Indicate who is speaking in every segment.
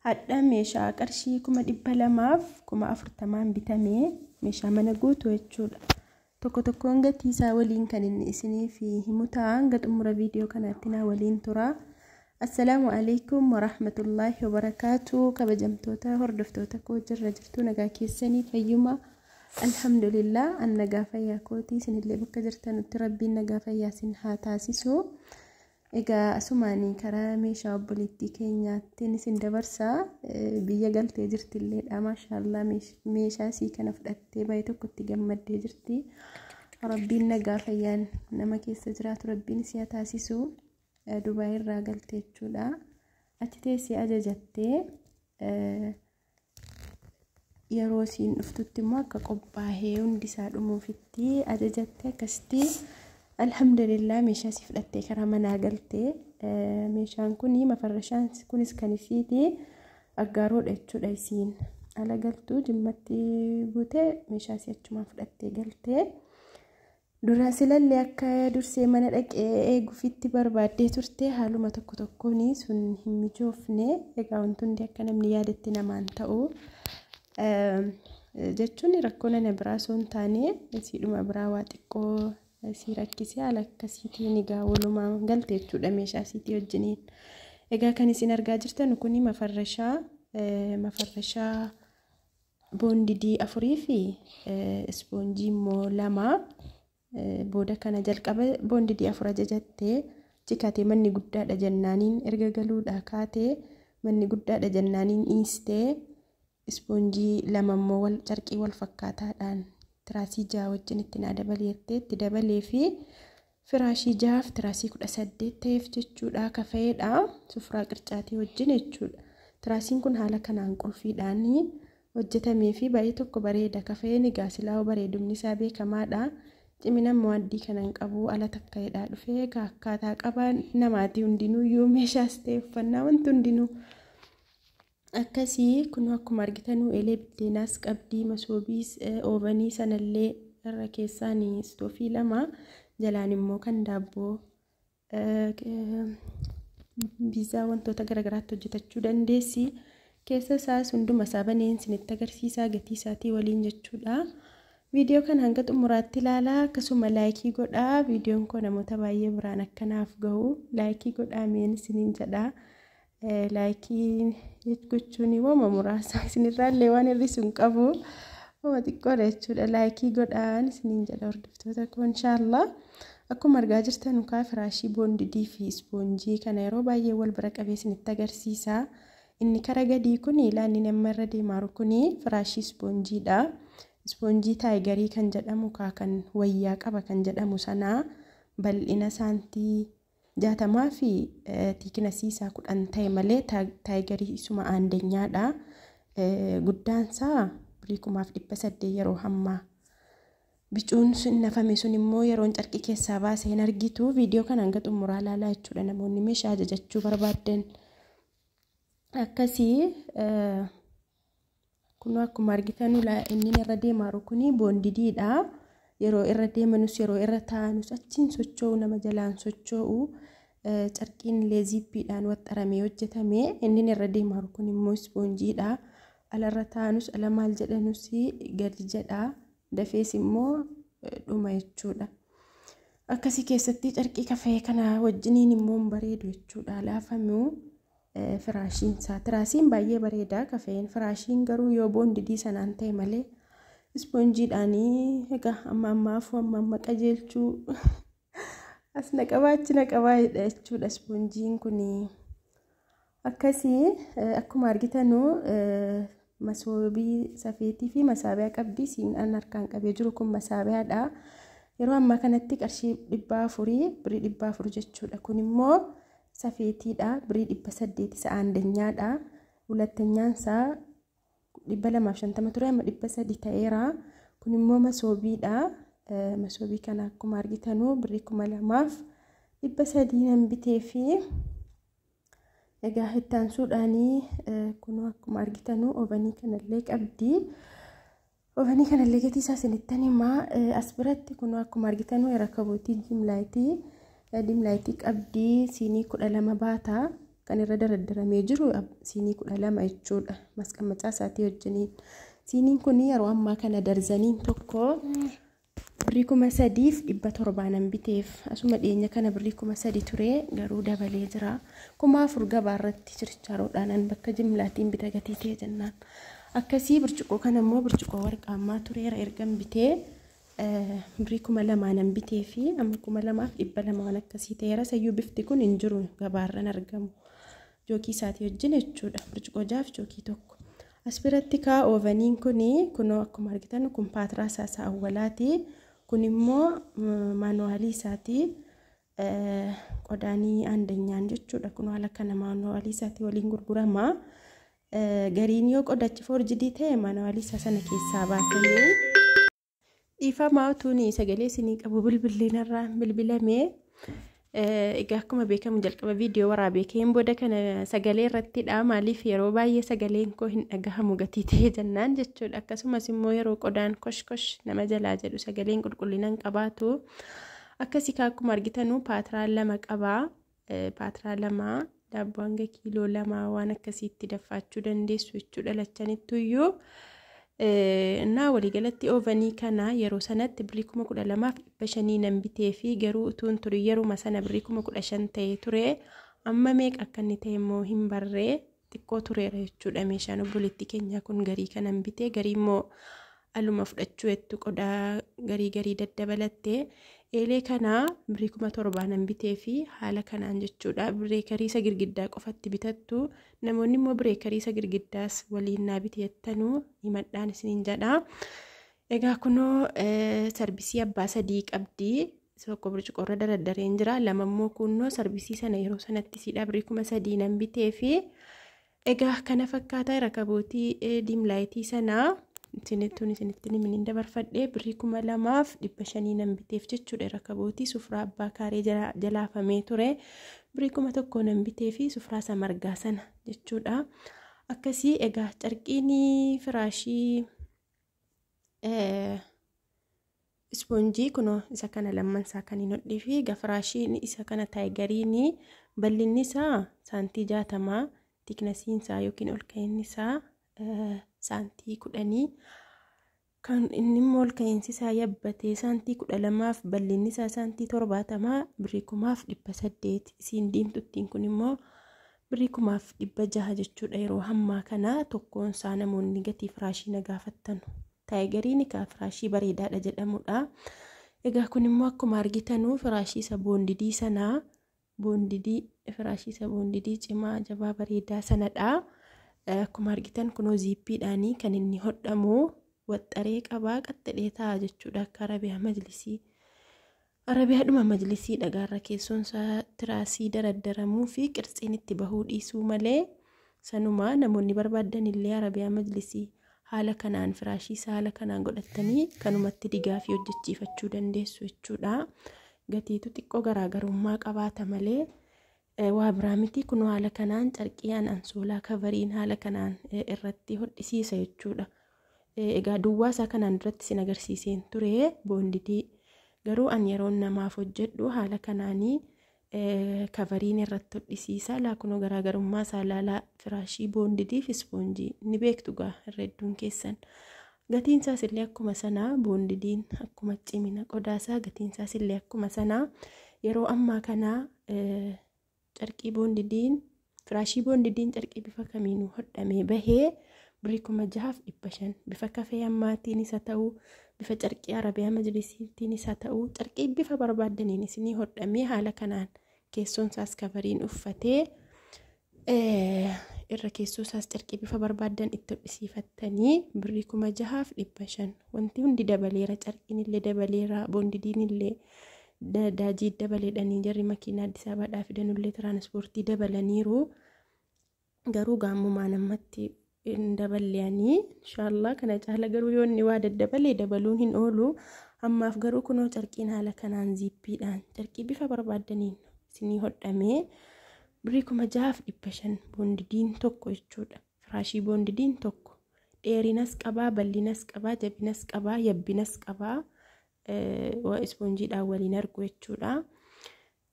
Speaker 1: Hadha meeshaa qarshii 240,000 bitamee meeshaa mana guutuu jechuudha. Tokko tokkoon gatii isaa waliin kan inni isiniif himu ta'a. Hanga xumura viidiyoo kanaatti naa waliin tura. Assalaamu alaikum warahmatullaahi wabarakaatu. Kabajamtoota hordoftoota koo, jirra jirtu? Nagaa keessanii? Fayyuma? Alhamdulillah, an nagaa fayyaa kootii. Isinillee bakka jirtanutti Rabbiin nagaa fayyaa isin haa taasisu. Egaa asumaanii karaa meeshaa obboleettii keenyaattiin isin dabarsaa. Biyya galtee jirtilleedha. Maashaallah, meeshaa isii kana fudhattee baay'ee tokkotti gammaddee jirti. Rabbiin nagaa fayyaan nama keessa jiraatu Rabbiin isii haa taasisu. Dubaay irraa galte jechuudha. Achi teessee ajajattee, yeroo isiin dhuftutti immoo akka qophaa'ee hundi isaa dhumuufitti ajajatte. Akkasitti alhamdulillah meeshaa isii fudhattee karaa manaa galtee. Meeshaan kun, mafarrashaan kunis kan isiiti, aggaaroodha jechuudha. Isiin ala galtuu Jimmatti buutee meeshaa isii achumaan fudhattee galtee. Dura silallee akka dursee mana dhaqee eeguufitti barbaaddee turte, haaluma tokko tokkoon sun hin mijoofne. Egaa wanti hundi akka namni yaadatti namaan ta'u jechuun rakkoo nana biraa osoo hin taane siidhuma biraa waa xiqqoo si rakkisee, haala akkasiitiin egaa walumaa galte jechuudha meeshaa isiitii wajjiniin. Egaa kan isin argaa jirtan kun mafarrashaa boondidii afurii fi ispoonjii immoo lama. Booda kana jalqaba boondidii afur ajajattee cikatee, manni guddaadha jennaaniin, erga galuudha kaatee manni guddaadha jennaaniin dhiistee, ispoonjii lama immoo wal carqii wal fakkaataadhaan tiraasii 6 wajjin itti naa dabaleettee itti dabalee fi firaashii 6f tiraasii 18 ta'eef jechuudha. Kafa'eedha, sufraa qircaatii wajjin jechuudha. Tiraasiin kun haala kanaan qulfiidhaan hojjetamee fi baay'ee tokko bareeda. Kafa'een egaa silaa bareedumni isaa beekamaadha. Cimina immoo addii kanan qabu ala takka hidhaa dhufee. Egaa akkaataa qabaan namaati hundinuyyuu, meeshaas ta'e uffannaa, wanti hundinuu akkasii. Kun akkuma argitanuu eelee biddeenaas qabdii, masoobiis, oovanii sanallee irra keessaan istoofii lama, jalaan immoo kan daabboo, biizaa, wantoota garaagaraatti hojjetachuu dandeessi. Keessa isaas hunduma isaa baneen isinitti agarsiisaa gatii isaatii waliin jechuudha. Viidiyoo kana hanga xumuraatti ilaalaa, akkasuma laayikii godhaa. Viidiyoon koo namoota baay'ee biraan akkanaaf gahu laayikii godhaa meen isiniin jedhaa. Laayikii gochuun wooma muraasa isinirraallee waan hir'isu hin qabu. Wooma xiqqoodha jechuudha. Laayikii godhaan isiniin jedha, hordoftoota koo, inshaallah. Akkuma argaa jirtan kaa firaashii boondidii fi ispoonjii kana yeroo baay'ee wal bira qabee isinitti agarsiisa. Inni kara gadii kun, ilaanni nama irra deemaaru kun, firaashii ispoonjiidha. Ispoonjii taayigarii kan jedhamu kaa kan wayyaa qaba kan jedhamu sanaa, bal'ina saantii 60 fi tiiknasii isaa 10 ta'e malee taayigarii isuma aandanyaadha. Guddaan isaa birrii 1800 yeroo hammaa. Bicuun sun nafame sun immoo yeroon carqii keessaa baasee hin argitu. Viidiyoo kana hanga xumuraa ilaalaa jechuudha namoonni meeshaa ajajachuu barbaaddan. Akkasii kun akkuma argitan inni irra deemaaru kun boondidiidha. Yeroo irra deemanus, yeroo irra taa'anus achiin socho'u, nama jalaan socho'u. Carqiin illee ziippiidhaan waxxaramee hojjetame. Inni irra deemaaru kun immoo ispoonjiidha. Alarra taa'anus, ala maal jedhanus gadi jedha. Dafees immoo dhuma jechuudha. Akkasii keessatti carqii kafee kana wajjiniin immoo bareedu jechuudha. Laafamuu firaashiin isaa. Tiraasiin baay'ee bareeda kafeen. Firaashiin garuu yoo boondidii sanaan ta'e malee ispoonjiidhaanii egaa amma ammaafuu amma amma qajeelchuu as naqabaa achi naqabaa jechuudha ispoonjiin kun. Akkasii akkuma argitanuu masoobii, safeetii fi masaabiyaa qabdi. Siin an harkaan qabee jiru kun masaabiyaadha. Yeroo ammaa kanatti qarshii 400, birrii 400 jechuudha. Kun immoo safeetiidha. Birrii 800 isa aandanyaadha. Hulatanyaan isaa 250 ture, amma 300 ta'eera. Kun immoo masoobiidha. Masoobii kana akkuma argitanuu birrii 2300 nan bitee fi egaa ittaansuudhaanii kun akkuma argitanuu oovanii kanallee qabdi. Oovanii kanallee gatii isaa isinittan himaa. As biratti kun akkuma argitanuu rakabootii dimlaayitii qabdi. Siinii 12 baata. Kan irra daraddaramee jiru siinii 12 jechuudha. Masqammacaa isaatii wajjiniin. Siiniin kun yeroo ammaa kana darzaniin tokko birrii 3700 biteef. Asuma dhiyeenya kana birrii 3000 ture, garuu dabalee jira. 4000 gabaarratti chirchaaroodhaan bakka jimlaatiin bita gatii ta'e jennaan. Akkasii burcuqqoo kana immoo burcuqqoo warqaammaa tureera ergan bitee birrii 2000 bitee fi amma 2200 waan akkasii ta'eera. Sayyuu bifti kun hin jiru, gabaarran argamu. Jookii isaatii wajjin jechuudha. Burcuqqoo 6 jookii 1. As biratti kaa oovaniin kun kunoo akkuma argitan kun paatiraa isaa awwalaati. Kun immoo maanuwaalii isaati. Qodaanii aandanyaan jechuudha. Kun haala kana maanuwaalii isaatii waliin gurgurama. Gariin yoo qodachi foorjidii ta'e maanuwaalii isaa sana keessaa baasanii. Dhiifamaa utuun sagalee isinii qabu bilbilleen irraa bilbilamee. Egaa akkuma beekamu jalqaba viidiyoo waraabee ka'een booda kana sagalee irrattidha. Maaliif yeroo baay'ee sagaleen koo hin dhagahamu gatii ta'e jennaan jechuudha. Akkasumas immoo yeroo qodaan kosh kosh nama jalaa jedhu sagaleen qulqullina hin qabaatu. Akkasii akkuma argitanu paatiraa 2 qabaa. Paatiraa 2 daabboo hanga kiiloo 2 waan akkasiitti daffaachuu dandeessu jechuudha lachanittuyyuu. Innaa waliigalatti oovanii kana yeroo sanatti birrii 12,500 nan bitee fi garuu utuun ture yeruma sana birrii 15,000 ta'ee ture. Amma meeqa akka inni ta'e immoo hin barree, xiqqoo tureera jechuudha. Meeshaan obboleettii keenyaa kun garii kanan bitee, garii immoo aluma fudhachuu jettu qodaa garii garii daddabalattee. Eelee kana birrii 7,000 nan bitee fi haala kanaan jechuudha. Bireekarii isa girgiddaa qofatti bitattu, namoonni immoo bireekarii isa girgiddaas waliin naa biteettanuu himadhaan isiniin jedha. Egaa kunoo sarbisii abbaa 3 qabdi. Tokko burcuqqoorra daraddareen jira. 2 immoo kunnoo sarbisii sana yeroo sanatti siidha birrii 3,000 nan bitee fi egaa kana fakkaataa rakabootii diimlaayitii sanaa isinittuun isinitti himiniin dabarfadhee birrii 2,500 nan biteef jechuudha. Rakabootii sufraa abbaa kaaree jalaafamee ture birrii 1,000 nan bitee fi sufraa isa margaa sana jechuudha. Akkasii egaa carqiin firaashii ispoonjii kunoo isa kana lammansaa kan hin hodhee fi egaa firaashiin isa kana taayigariin bal'inni isaa saantii 60, tiknasiin isaa yookiin ol ka'inni isaa saantii 10, kan inni immoo ol ka'iinsi isaa yabbatee saantii 12 bal'inni isaa saantii 70 birrii 1,800. Isiin diimtuttiin kun immoo birrii 1,600 jechuudha. Yeroo hammaa kana tokkoon isaa namoonni gatii firaashii na gaafattanu. Taayigariin egaa firaashii bareedaadha jedhamudha. Egaa kun immoo akkuma argitanuu firaashii isa boondidii sanaa, boondidii firaashii isa boondidii cimaa jabaa bareedaa sanadha. Akkuma argitan kunoo ziippiidhaanii kan inni hodhamu, waxxaree qabaa qaxxadhee ta'a jechuudha akka arabiyaa majlisii. Arabiyaadhuma majlisii dhagaarra keessoon isaa tiraasii daraddaramuu fi qirtsiin itti bahuu dhiisuu malee sanumaa namoonni barbaadan illee arabiyaa majlisii haala kanaan firaashii isaa haala kanaan godhattanii kanumatti digaa fi hojjechiifachuu dandeessu jechuudha. Gatiitu xiqqoo garaagarummaa qabaata malee waa biraa miti. Kunoo haala kanaan carqii ansoolaa kavariin haala kanaan irratti hodhisiisa jechuudha. Egaa duwwaa isaa kanaan duratti isin agarsiiseen ture boondidii, garuu an yeroon namaaf hojjedhu haala kanaanii kavariin irratti hodhisiisa. Laakunoo garaagarummaa isaa ilaalaa, firaashii boondidii fi ispoonjii ni beektu gaa irra hedduun keessan. Gatiin isaas illee akkuma sanaa, boondidiin akkuma cimina qodaa isaa gatiin isaas illee akkuma sanaa. Yeroo ammaa kana carqii boondidiin firaashii boondidiin carqii bifa kamiinuu hodhamee bahee birrii 6,500, bifa kafee ammaatiin isa ta'uu, bifa carqii arabiyaa majlisiitiin isa ta'uu, carqii bifa barbaaddaniin isinii hodhamee haala kanaan keessoon isaas kavariin uffatee irra keessoo isaas carqii bifa barbaaddan itti hodhisiifattanii birrii 6,500. Wanti hundi dabaleera, carqiin illee dabaleera, boondidiin illee daajii dabaleedhanii jarri makiinaa Addis Ababaadhaa fidanullee tiraanspoortii dabalaniiru. Garuu gaammumaan ammatti hin daballeanii inshaallah kana caala garuu yoo inni waa daddabalee dabaluun hin oolu. Ammaaf garuu kunoo carqiin haala kanaan ziippiidhaan carqii bifa barbaaddaniin isinii hodhamee birrii 6,500 boondidiin tokko jechuudha. Firaashii boondidiin tokko dheerinas qabaa, bal'inas qabaa, jabinas qabaa, yabbinas qabaa, ispoonjiidhaan waliin argu jechuudha.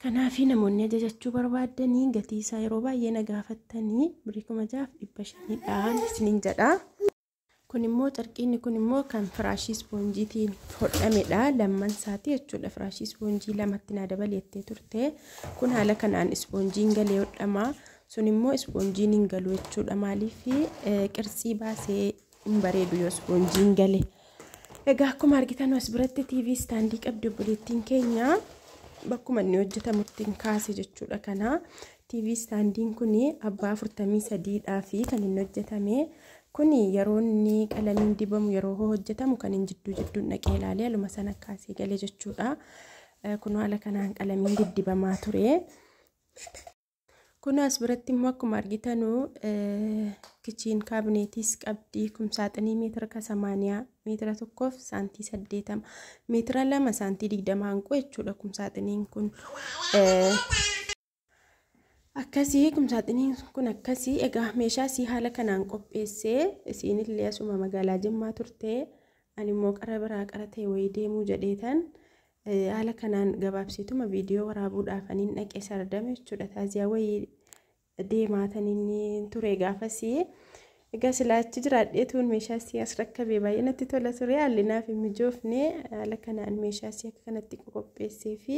Speaker 1: Kanaaf namoonni ajajachuu barbaaddanii gatii isaa yeroo baay'ee na gaafattanii birrii 6500 dhaan isiniin jedha. Kun immoo carqiin kun immoo kan firaashii ispoonjiitiin hodhamedha. Lamman isaati jechuudha. Firaashii ispoonjii lamatti naa dabaleettee turte. Kun haala kanaan ispoonjiin galee hodhama. Sun immoo ispoonjiin hin galu jechuudha. Maaliif qirtsii baasee hin bareedu yoo ispoonjiin gale. Egaa akkuma argitan as biratti TV istaandii qabdi obboleettiin keenya. Bakkuma inni hojjetamutti hin kaase jechuudha kana. TV istaandiin kun abbaa 43dhaa fi kan inni hojjetame. Kuni yeroo inni qalamiin dibamu yeroo hojjetamu kan inni jidduu jidduun dhaqee ilaalee aluma sana kaasee galee jechuudha. Kun haala kanaan qalamiin diddibamaa ture. Kun as biratti immoo akkuma argitanu kichiin kaabineetiis qabdi. Kumsaaxinii meetira 80 meetira 1 saantii 80 meetira 2 saantii 20 hanqu jechuudha kumsaaxiniin kun. Akkasii kumsaaxiniin kun akkasii. Egaa meeshaa isii haala kanaan qopheessee isiinillee asuma magaalaa Jimmaa turte, ani immoo qara biraa qara ta'e wayii deemuu jedheetan haala kanaan gabaabsituma viidiyoo waraabuudhaaf aniin dhaqee sardame jechuudha. Taaziyaa wayii deemaa tan inni ture gaafasii. Egaa silaachi jiraadheetuun meeshaa isii as rakkabee baay'ee natti tola ture. Haalli naaf hin mijoofne haala kanaan meeshaa isii akka kanatti qopheessee fi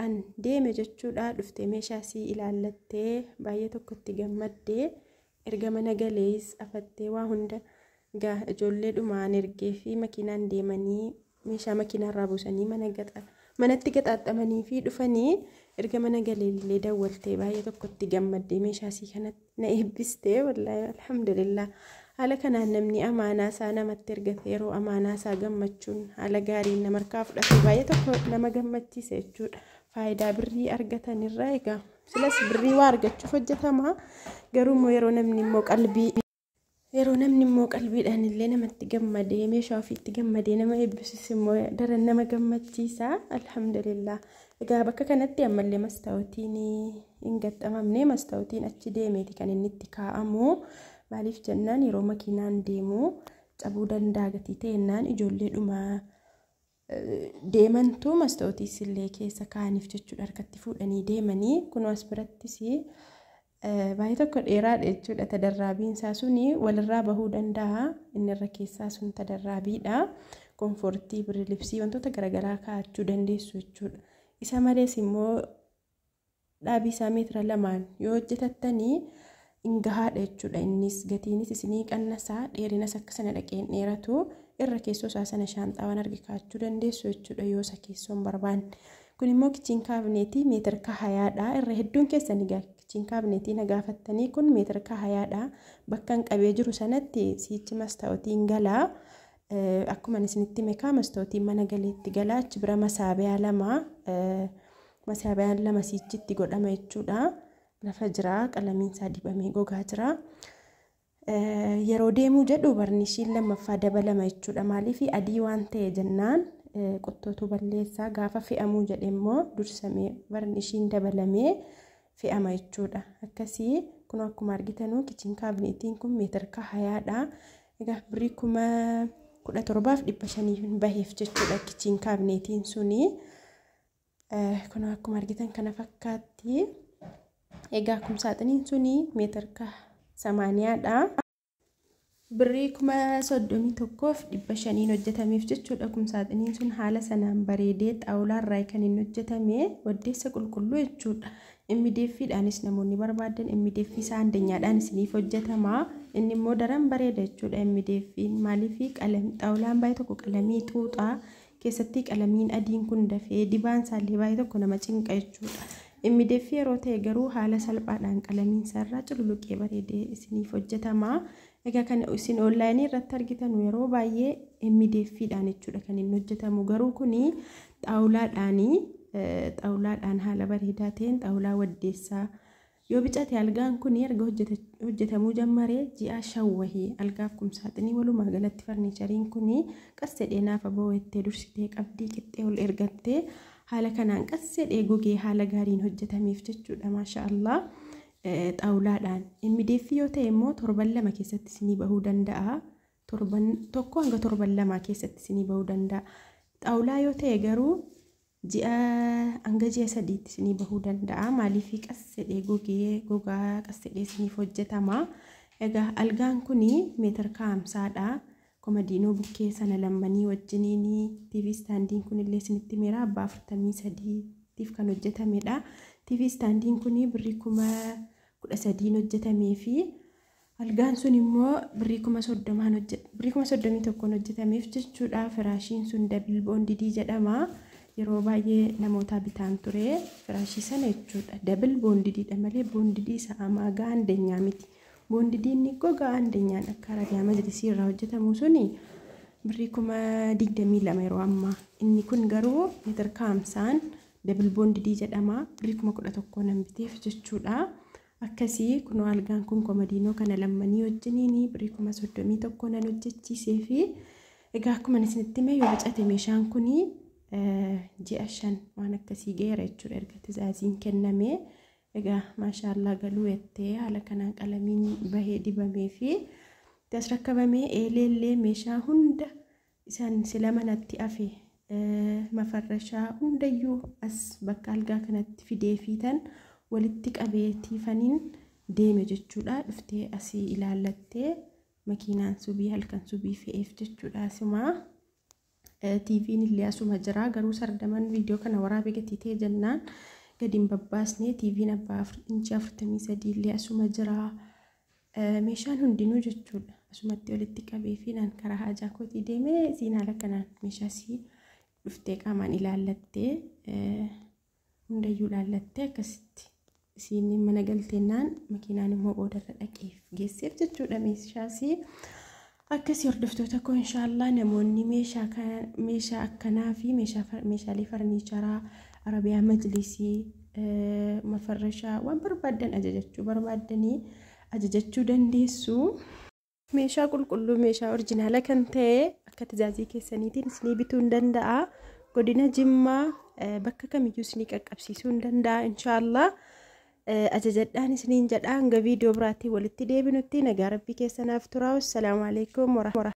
Speaker 1: an deeme jechuudha. Dhuftee meeshaa isii ilaallattee baay'ee tokkotti gammaddee erga mana galees afattee waa hunda egaa ijoollee dhumaan ergee fi makiinaan deemanii meeshaa makiinaarraa buusanii manatti gaxaaxamanii fi dhufanii erga mana galeellee dawwaltee baay'ee tokkotti gammaddee meeshaa isii kanatti na eebbistee wallaahi alhamdulillah. Haala kanaan namni amaanaa isaa namatti ergate yeroo amaanaa isaa gammachuun haala gaariin nama harkaa fudhate baay'ee tokko nama gammachiisa jechuudha. Faayidaa birrii argatanirraa egaa silas birrii waa argachuuf hojjetama, garuu immoo yeroo namni immoo qalbiidhaan illee namatti gammadee meeshaa ofiitti gammadee nama eebbisus immoo daran nama gammachiisa. Alhamdulillah. Egaa bakka kanatti ammallee mastaawutiin hin gaxxamamne, mastaawutiin achi deemeeti kan inni itti kaa'amu. Maaliif jennaan yeroo makiinaan deemu cabuu danda'a gatii ta'ennaan ijoollee dhuma deemantu mastaawutiis illee keessa kaa'aniif jechuudha harkatti fuudhanii deemanii. Kun as birattis baay'ee tokko dheeraadha jechuudha. Tadarraabiin isaa suni walirraa bahuu danda'a. Inni irra keessaa sun tadarraabiidha. Koonfortii, birilibsii wantoota garaagaraa kaa'achuu dandeessu jechuudha. Isa malees immoo dhaabii isaa meetira 2 yoo hojjetattanii hin gahaadha jechuudha. Innis gatiinis isinii qannasaa, dheerinas akka sana dhaqeen dheeratu irra keessoo isaa sana shaanxaawwan arge kaa'achuu dandeessu jechuudha yoo isa keessoo hin barbaanne. Kun immoo kichiin kaabineetii meetira 20dha. Irra hedduun keessan egaa kichiin kaabineetii na gaafattanii kun meetira 20dha. Bakka hin qabee jiru sanatti siichi mastaawutiin galaa. Akkuma isinitti meekaa mastaawutiin mana galeetti galaa. Achi bira masaabiyaa lama siichitti godhama jechuudha. Lafa jira, qalamiin isaa dibamee gogaa jira. Yeroo deemuu jedhu barnishiin lammaffaa dabalama jechuudha. Maaliif adii waan ta'e jennaan qottootu balleessaa, gaafa fe'amuu jedhe immoo dursamee barnishiin dabalamee fe'ama jechuudha. Akkasii kun akkuma argitanu kichiin kaabineetiin kun meetira 20dha. Egaa birrii 17,500 baheef jechuudha kichiin kaabineetiin suni. Kun akkuma argitan kana fakkaatti. Egaa kumsaaxiniin suni meetira 80dha. Birrii 31,500 hojjetameef jechuudha. Kumsaaxiniin sun haala sanaan bareedee xaawulaarraa kan inni hojjetame waddeessa qulqulluu jechuudha. MDF'dhaanis namoonni barbaadan MDF isaa andeenyaadhaan isiniif hojjetama. Inni immoo daran bareeda jechuudha. MDF'n maaliif xaawulaan baay'ee tokko qalamii xuuxaa keessatti qalamiin adiin kun dafee dibaan isaallee baay'ee tokko nama cinqa jechuudha. MDF yeroo ta'e garuu haala salphaadhaan qalamiin isaarraa cululuqee bareedee isiniif hojjetama. Egaa kan isin onlaayinii irratti argitan yeroo baay'ee MDF'dhaan jechuudha kan inni hojjetamu. Garuu kuni xaawulaadhaan haala bareedaa ta'een xaawulaa waddeessaa yoo bicate algaan kun erga hojjetamuu jammaree ji'a 5 wahii algaaf kumsaaxinii walumaa galatti farniichariin kun qassedhee naafa boo'ettee dursitee qabdii qixxee ol ergattee haala kanaan qassedhee gogee haala gaariin hojjetameef jechuudha. Maasha Allah. Xaawulaadhaan MDF yoo ta'e immoo torban 2 keessatti isinii bahuu danda'a. Torban 1 hanga torban 2 keessatti isinii bahuu danda'a. Xaawulaa yoo ta'e garuu Ji'a hanga ji'a 3tti isinii bahuu danda'a. Maaliif qassedhee gogee gogaa qassedhee isiniif hojjetama. Egaa algaan kuni meetira 50dha. Komadiinoo bukkee sana lammanii wajjiniin TV istaandiin kunillee isinitti meera abbaa 43tiif kan hojjetamedha. TV istaandiin kuni birrii 13,000 hojjetamee fi algaan sun immoo birrii 31,000 hojjetameef jechuudha. Firaashiin sun double bonded jedhama. Yeroo baay'ee namoota bitaan ture firaashii sana jechuudha. Double bondediidha malee bonded isa amaa gahaa andeenyaa miti. Bondediin gogaa andeenyaan akka Arabiyaa majlisii irraa hojjetamu suni birrii 22,000 yeroo ammaa. Inni kun garuu meetira 50 double bonded jedhama. Birrii 11,000 nan biteef jechuudha. Akkasii kunoo algaan kun komadiinoo kana lammanii wajjiniin birrii 31,000 nan hojjechiisee fi egaa akkuma isinitti hime yoo bicate meeshaan kuni ji'a 5 waan akkasii geera jechuudha erga tizaaziin kenname. Egaa maashaallaa galuu jettee haala kanaan qalamiin bahee dibamee fi as rakkabamee eelee meeshaa hunda isaan sila manatti hafe mafarrashaa hundayyuu as bakka algaa kanatti fidee fiitan walitti qabeetiifaniin deeme jechuudha. Dhuftee asii ilaallattee makiinaan subii halkan subii fe'eef jechuudha. Asumaa TV'n illee asuma jira garuu sardaman viidiyoo kana waraabee gatii ta'e jennaan gadi hin babbaasne. TV'n abbaa inchii 43 illee asuma jira. Meeshaan hundinuu jechuudha asumatti walitti qabee fi naan karaa haajaa kootii deemee isiin haala kanaan meeshaa sii dhuftee qaamaan ilaallattee hundayyuu ilaallattee akkasitti isiin mana galteennaan makiinaan immoo boodarra dhaqeef geesseef jechuudha meeshaa sii. Akkasii hordoftoota koo inshaallah namoonni meeshaa akkanaa fi meeshaalee farniicharaa Arabiyaa majlisii mafarrashaa waan barbaaddan ajajachuu barbaaddanii ajajachuu dandeessu. Meeshaa qulqulluu meeshaa orjinaala kan ta'e akka tizaazii keessaniitiin isinii bituu hin danda'a. Godina Jimmaa bakka kamiyyuu isinii qaqqabsiisuu hin danda'a inshaallah. Ajajadhaan isiniin jedha hanga viidiyoo biraatti walitti deebinutti nagaa rabbii keessanaaf tura. Wassalaamu alaikum.